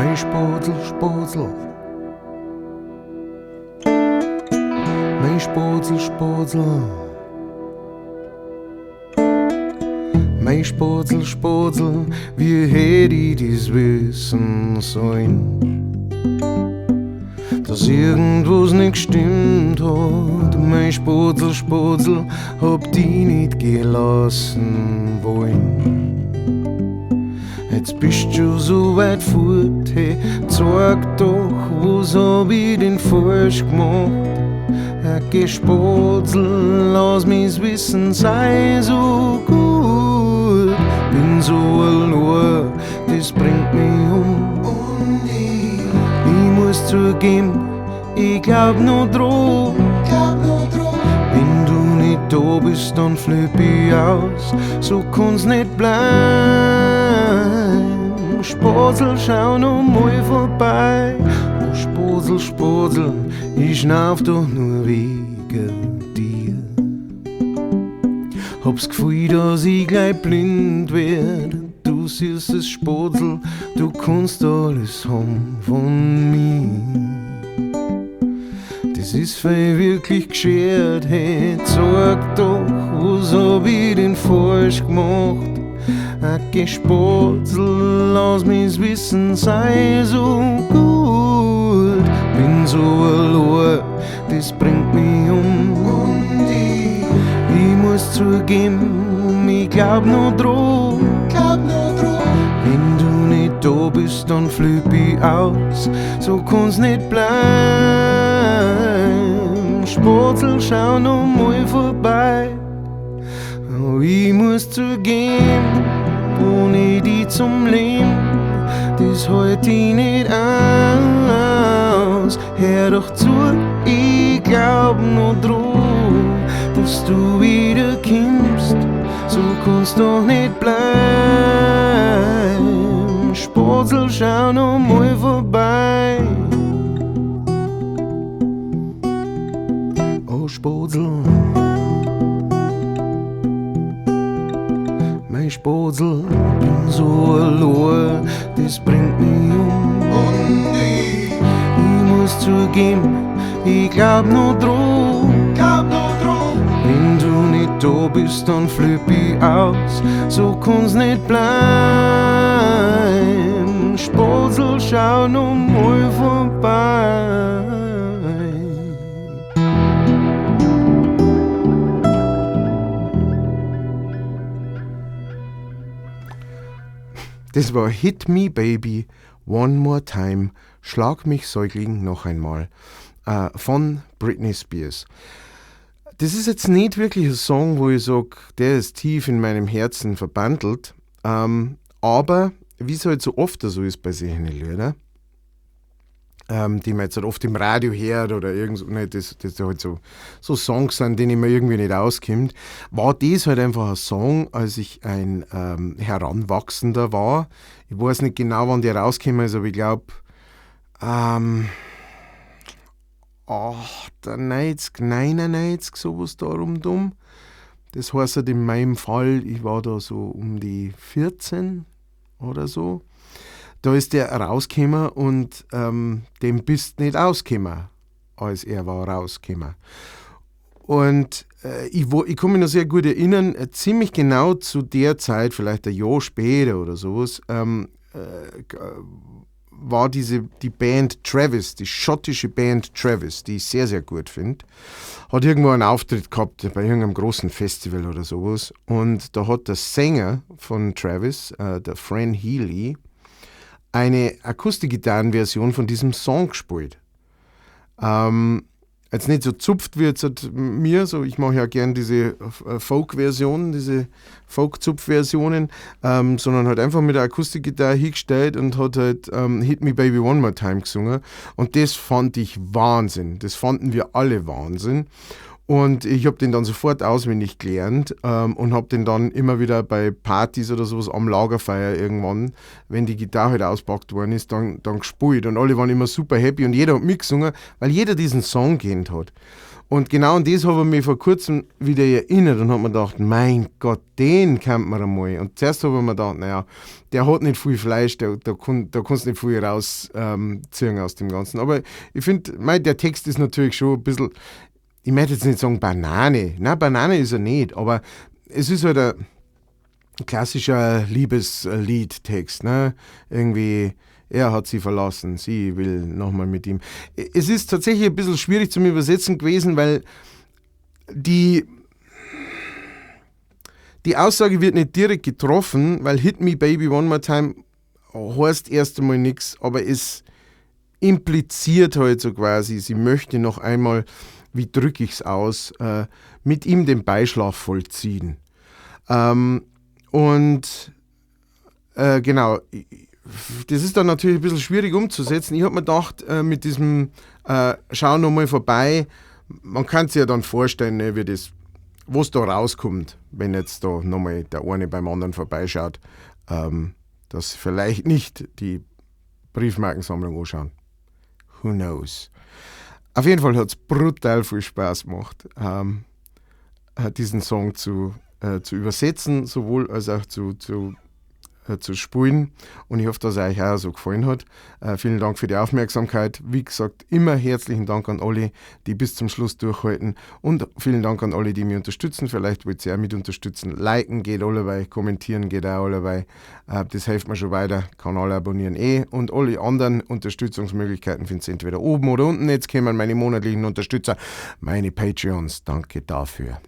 Mei Spotzel, Spotzel. Mei Spotzel, Spotzel. Mei Spotzel, Spotzel, wie hätt ich das wissen sollen? Dass irgendwas nicht gestimmt hat, mein Spotzel, Spotzel, hab die nicht gelassen wollen. Jetzt bist du so weit fort, hey, zeig doch, was hab ich denn falsch gemacht? Okay, Spotzel, lass mich's wissen, sei so gut. Bin so allein, das bringt mich um. Und ich muss zugeben, ich glaub noch dran. Wenn du nicht da bist, dann flipp ich aus. So kann's nicht bleiben. Spotzel, schau noch mal vorbei. Oh, Spotzel, Spotzel, ich schnauf doch nur wegen dir. Hab's Gefühl, dass ich gleich blind werd. Du süßes Spotzel, du kannst alles haben von mir. Das ist fei wirklich geschert, hey, zeig doch, was hab ich denn falsch gemacht? Okay, Spotzel, lass mich's wissen, sei so gut. Bin so allein, das bringt mich um. Und ich muss zugeben, ich glaub noch dran. Wenn du nicht da bist, dann flipp ich aus. So kann's nicht bleiben. Spotzel, schau noch mal vorbei. Oh, ich muss zugeben, ohne die zum Leben, das halt ich nicht aus. Hör doch zu, ich glaub noch dran, dass du wieder kommst. So kannst doch nicht bleiben. Spotzel, schau noch mal vorbei. Oh, Spotzel. Mein Spotzel, bin so allein, das bringt mich um. Und ich muss zugeben, ich glaub noch dran. Wenn du nicht da bist, dann flipp ich aus. So kann's nicht bleiben. Spotzel, schau noch mal vorbei. Das war Hit Me Baby One More Time, Schlag mich Säugling noch einmal, von Britney Spears. Das ist jetzt nicht wirklich ein Song, wo ich sag, der ist tief in meinem Herzen verbandelt, aber wie es halt so oft so ist bei solchen Liedern, die man jetzt halt oft im Radio hört oder irgend so, ne, das halt so Songs sind, denen man irgendwie nicht auskommt, war das halt einfach ein Song, als ich ein Heranwachsender war. Ich weiß nicht genau, wann der rausgekommen ist, aber ich glaub, 98, 99, sowas da rundum. Das heißt halt in meinem Fall, ich war da so um die 14 oder so. Da ist der rausgekommen und dem bist nicht ausgekommen, als er war rausgekommen. Und ich kann mich noch sehr gut erinnern, ziemlich genau zu der Zeit, vielleicht ein Jahr später oder sowas, war die Band Travis, die schottische Band Travis, die ich sehr, sehr gut find, hat irgendwo einen Auftritt gehabt bei irgendeinem großen Festival oder sowas. Und da hat der Sänger von Travis, der Fran Healy, eine Akustikgitarrenversion von diesem Song gespielt. Jetzt nicht so zupft wie jetzt halt mir, so ich mache ja gern diese Folk-Versionen, diese Folk-Zupf-Versionen, sondern halt einfach mit der Akustikgitarre hingestellt und hat halt Hit Me Baby One More Time gesungen. Und das fand ich Wahnsinn. Das fanden wir alle Wahnsinn. Und ich habe den dann sofort auswendig gelernt und habe den dann immer wieder bei Partys oder sowas am Lagerfeuer irgendwann, wenn die Gitarre halt auspackt worden ist, dann gespielt. Und alle waren immer super happy und jeder hat mitgesungen, weil jeder diesen Song kennt hat. Und genau an das habe ich mich vor kurzem wieder erinnert und habe mir gedacht, mein Gott, den kennt man einmal. Und zuerst habe ich mir gedacht, naja, der hat nicht viel Fleisch, da kannst du nicht viel rausziehen aus dem Ganzen. Aber ich finde, der Text ist natürlich schon ein bisschen, ich möchte jetzt nicht sagen Banane. Nein, Banane ist er nicht, aber es ist halt ein klassischer Liebesliedtext, ne? Irgendwie, er hat sie verlassen, sie will nochmal mit ihm. Es ist tatsächlich ein bisschen schwierig zum Übersetzen gewesen, weil die Aussage wird nicht direkt getroffen, weil "Hit me baby one more time" heißt erst einmal nichts, aber es impliziert halt so quasi, sie möchte noch einmal, wie drücke ich es aus, mit ihm den Beischlaf vollziehen. Und genau, das ist dann natürlich ein bisschen schwierig umzusetzen. Ich habe mir gedacht, mit diesem "Schau nochmal vorbei", man kann sich ja dann vorstellen, ne, wie das, was da rauskommt, wenn jetzt da nochmal der eine beim anderen vorbeischaut, dass vielleicht nicht die Briefmarkensammlung anschauen. Who knows? Auf jeden Fall hat es brutal viel Spaß gemacht, diesen Song zu übersetzen, sowohl als auch zu spielen. Und ich hoffe, dass es euch auch so gefallen hat. Vielen Dank für die Aufmerksamkeit. Wie gesagt, immer herzlichen Dank an alle, die bis zum Schluss durchhalten. Und vielen Dank an alle, die mich unterstützen. Vielleicht wollt ihr auch mit unterstützen. Liken geht allebei, kommentieren geht auch allebei. Das hilft mir schon weiter. Kanal abonnieren eh. Und alle anderen Unterstützungsmöglichkeiten findet ihr entweder oben oder unten. Jetzt kommen meine monatlichen Unterstützer, meine Patreons. Danke dafür.